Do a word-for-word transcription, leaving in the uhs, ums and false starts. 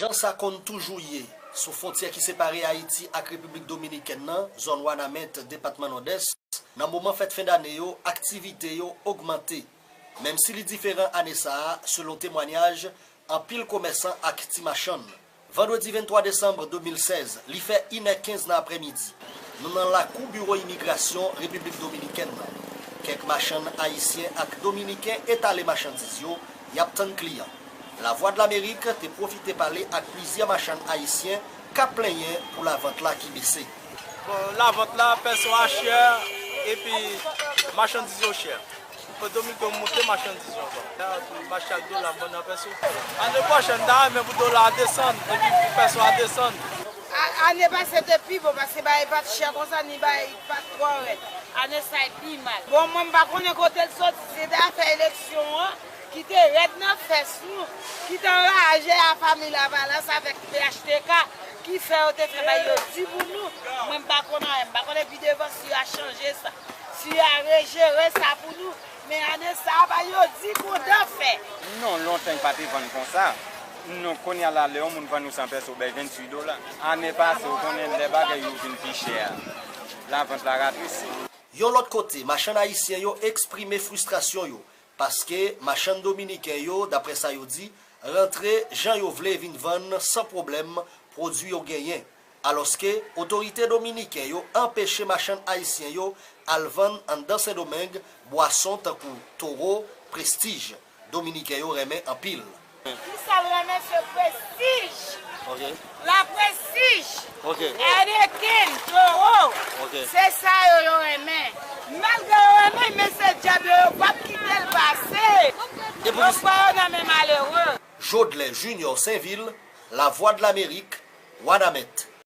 Jan sa konn toujou ye, sou fwontyè ki separe Ayiti ak Repiblik Dominikèn nan, zòn Wanament, depatman Nòdès, nan moman fèt fen dane yo, aktivite yo ogmante. Menm si li diferan ane sa a, selon temwanyaj anpil komèsan ak ti machann. Vandredi venntwa desanm de mil sèz, li fè inè kenz nan aprèmidi. Nou nan lakou biwo imigrasyon Repiblik Dominikèn nan. Kèk machann ayisyen ak dominiken etale machandiz yo, y ap tann kliyan. Lavwadlamerik te pwofite pale ak plizyè machann ayisyen k ap plenyen pou lavant la ki bese. Bon, lavant la, pèso a chè, epi machandiz yo chè. Pou dominiken yo moute machandiz yo ankò. La, machandiz yo la vann an pèso. Ane pwochèn, ta renmen pou dola a desann, epi pou pèso a desann. A- Ane pase te pi bon, paske bagay pa t chè konsa, ni bagay pa t twò rèd. Ane sa e pi mal. Bon, mwen, m pa konnen kote l soti, se te afè eleksyon an ki te rèd nan fès nou, ki te anraje a fanmi Lavalas avèk P H T K, ki fè yo te fè bagay yo di pou nou. Mwen, m pa konn anyen, m pa konnen pi devan si y a chanje sa, si y a rejere sa pou nou. Men ane sa a, bagay yo di kondan fè. Non, lontan li pa te vann konsa. Non, kounye a la, lè yon moun vann ou san pèso, bay venntuit dola. Ane pase, ou konnen lè bagay yo vin pi chè a, lavant la ratresi. Yon lòt kote, machann ayisyen yo eksprime fristrasyon yo, paske machann dominiken yo, daprè sa yo di, rantre jan yo vle vin vann san pwoblèm pwodui yo genyen, alòske otorite dominiken yo anpeche machann ayisyen yo al vann anndan Sendomeng bwason tankou towo, prestij, dominiken yo renmen anpil. Kisa l renmen se prestij. Ok. La prestij. Ok. Heineken, towo. Ok. Se sa yo, yo renmen. Malgre yo renmen, men se dyab yo, yo p ap kite l pase. Yo pran yo nan men malere. Jodlè Junior Sainvil, Lavwadlamerik, Wanament.